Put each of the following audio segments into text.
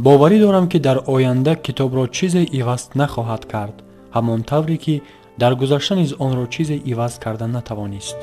Боварӣ дорам, ки дар оянда китобро чизе иваз нахоҳад кард, ҳамон тавре ки дар гузашта низ онро чизе иваз карда натавонист.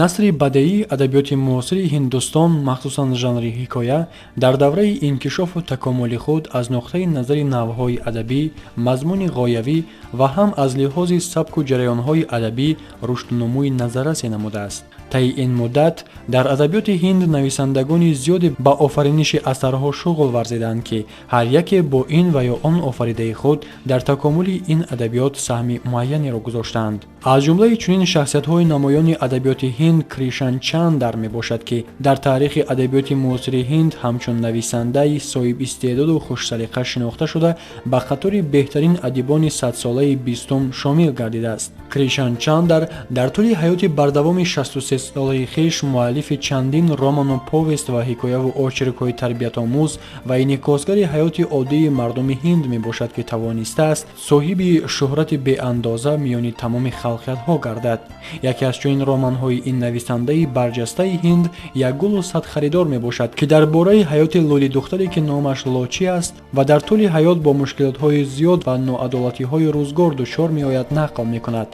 Насри бадеии адабиёти муосири Ҳиндустон, махсусан жанри ҳикоя, дар давраи инкишофу такомули худ аз нуқтаи назари навъҳои адабӣ, мазмуни ғоявӣ ва ҳам аз лиҳози сабку ҷараёнҳои адабӣ рушду нумӯи назаррасе намудааст. Таи ин муддат дар адабиёти ҳинд нависандагони зиёде ба офариниши асарҳо шуғл варзиданд, ки ҳар яке бо ин ва ё он офаридаи худ дар такомули ин адабиёт саҳми муайянеро гузоштаанд. Аз ҷумлаи чунин шахсиятҳои намоёни адабиёти ҳинд Кришан Чандар мебошад, ки дар таърихи адабиёти муосири ҳинд ҳамчун нависандаи соҳибистеъдоду хушсалиқа шинохта шуда, ба қатори беҳтарин адибони садсолаи бистум шомил гардидааст. Кришан Чандар дар тӯли ҳаёти бардавоми 63-солаи хеш муаллифи чандин роману повест ва ҳикояву очеркҳои тарбиятомӯз ва инъикосгари ҳаёти оддии мардуми ҳинд мебошад, ки тавонистааст соҳиби шӯҳрати беандоза миёни тамоми халқиятҳо гардад. Яке аз чунин романҳои ин нависандаи барҷастаи ҳинд «Як гулу сад харидор» мебошад, ки дар бораи ҳаёти лӯлидухтаре, ки номаш Лочӣ аст ва дар тӯли ҳаёт бо мушкилотҳои зиёд ва ноадолатиҳои рӯзгор дучор меояд, нақл мекунад.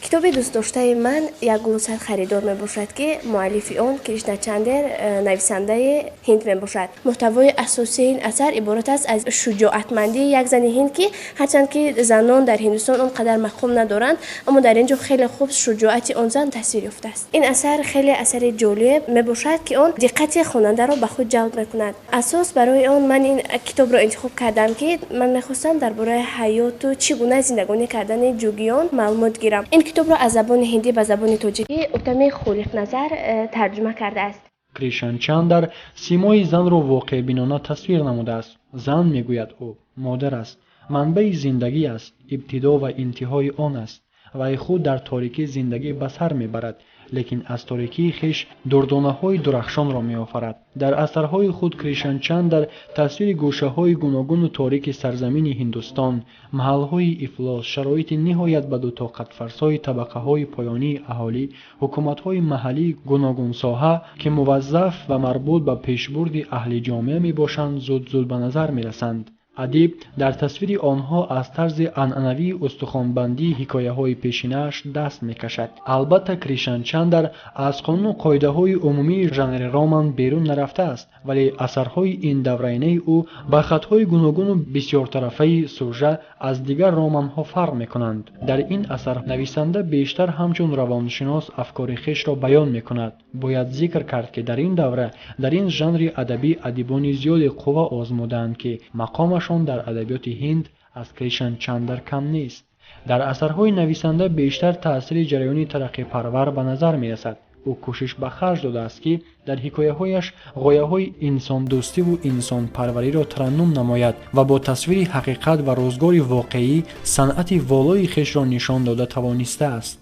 Китоби дӯстдоштаи ман «Як гулу сад харидор» мебошад, ки муаллифи он Кришна Чандер, нависандаи ҳинд мебошад. Муҳтавои асосии ин асар иборат аст аз шуҷоатмандии як зани ҳинд, ки ҳарчанд ки занон дар Ҳиндустон он қадар мақом надоранд, аммо дар ин ҷо хеле хуб шуҷоати он зан тасвир ёфтааст. Ин асар хеле асари ҷолиб мебошад, ки он диққати хонандаро ба худ ҷалб мекунад. Асос барои он ман ин китобро интихоб кардам, ки ман мехостам дар бораи ҳаёту чӣ гуна зиндагонӣ кардани ҷугиён маълумот гирам. Ин китобро аз забони ҳиндӣ ба забони тоҷикӣ Утами Холиқназар тарҷума кардааст. Кришан Чандар симои занро воқеъбинона тасвир намудааст. Зан, мегӯяд ӯ, модар аст, манбаи зиндагӣ аст, ибтидо ва интиҳои он аст. Вай худ дар торикӣ зиндагӣ ба сар мебарад, лекин аз торикии хеш дурдонаҳои дурахшонро меофарад. Дар асарҳои худ Кришан Чандар тасвири гӯшаҳои гуногуну торики сарзамини Ҳиндустон, маҳалҳои ифлос, шароити ниҳоят бадутоқатфарсои табақаҳои поёнии аҳолӣ, ҳукуматҳои маҳаллии гуногунсоҳа, ки муваззаф ва марбут ба пешбурди аҳли ҷомеа мебошанд, зуд-зуд ба назар мерасанд. Адиб дар тасвири онҳо аз тарзи анъанавии устухонбандии ҳикояҳои пешинааш даст мекашад. Албатта, Кришан Чандар аз қонуну қоидаҳои умумии жанри роман берун нарафтааст, вале асарҳои ин давраинаи ӯ ба хатҳои гуногуну бисёртарафаи сужа аз дигар романҳо фарқ мекунанд. Дар ин асар нависанда бештар ҳамчун равоншинос афкори хешро баён мекунад. Бояд зикр кард, ки дар ин давра дар ин жанри адабӣ адибони зиёде қувва озмудаанд, ки мақомашон дар адабиёти ҳинд аз Кришан Чандар кам нест. Дар асарҳои нависанда бештар таъсири ҷараёни тараққипарвар ба назар мерасад. Ӯ кӯшиш ба харҷ додааст, ки дар ҳикояҳояш ғояҳои инсондӯстиву инсонпарвариро тараннум намояд ва бо тасвири ҳақиқат ва рӯзгори воқеӣ санъати волои хешро нишон дода тавонистааст.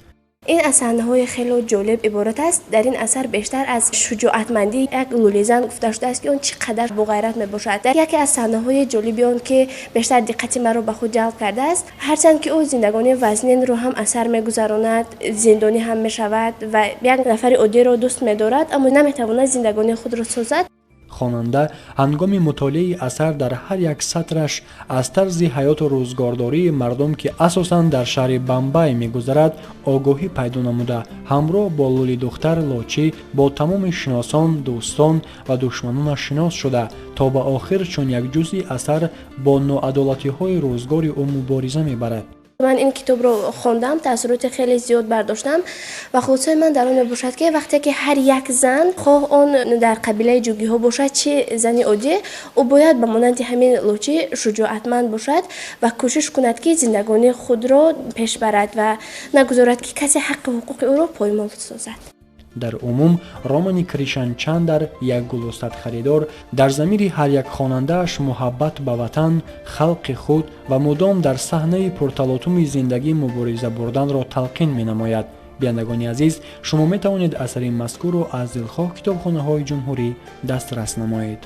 Ин аз саҳнаҳои хеле ҷолиб иборат аст. Дар ин асар бештар аз шуҷоатмандии як лӯлизан гуфта шудааст, ки он чӣ қадар боғайрат мебошад. Дар яке аз саҳнаҳои ҷолиби он, ки бештар диққати маро ба худ ҷалб кардааст, ҳарчанд ки ӯ зиндагонии вазнинро ҳам аз сар мегузаронад, зиндонӣ ҳам мешавад ва як нафари оддиро дӯст медорад, аммо наметавонад зиндагонии худро созад. Хонанда ҳангоми мутолиаи асар дар ҳар як сатраш аз тарзи ҳаёту рӯзгордории мардум, ки асосан дар шаҳри Бамбай мегузарад, огоҳӣ пайдо намуда, ҳамроҳ бо лӯлидухтар Лочӣ бо тамоми шиносон, дӯстон ва душманонаш шинос шуда, то ба охир чун як ҷузъи асар бо ноадолатиҳои рӯзгори ӯ мубориза мебарад. Ман ин китобро хондам, таассуроти хеле зиёд бардоштам ва хулосаи ман дар он мебошад, ки вақте ки ҳар як зан, хоҳ он дар қабилаи ҷугиҳо бошад, чӣ зани оддӣ, ӯ бояд ба монанди ҳамин Лочӣ шуҷоатманд бошад ва кӯшиш кунад, ки зиндагонии худро пеш барад ва нагузорад, ки касе ҳаққи ҳуқуқи ӯро поймол созад. Дар умум романи Кришан Чандар «Як гулу сад харидор» дар замири ҳар як хонандааш муҳаббат ба ватан, халқи худ ва мудом дар саҳнаи пурталотуми зиндагӣ мубориза бурданро талқин менамояд. Бинандагони азиз, шумо метавонед асари мазкурро аз дилхоҳ китобхонаҳои ҷумҳурӣ дастрас намоед.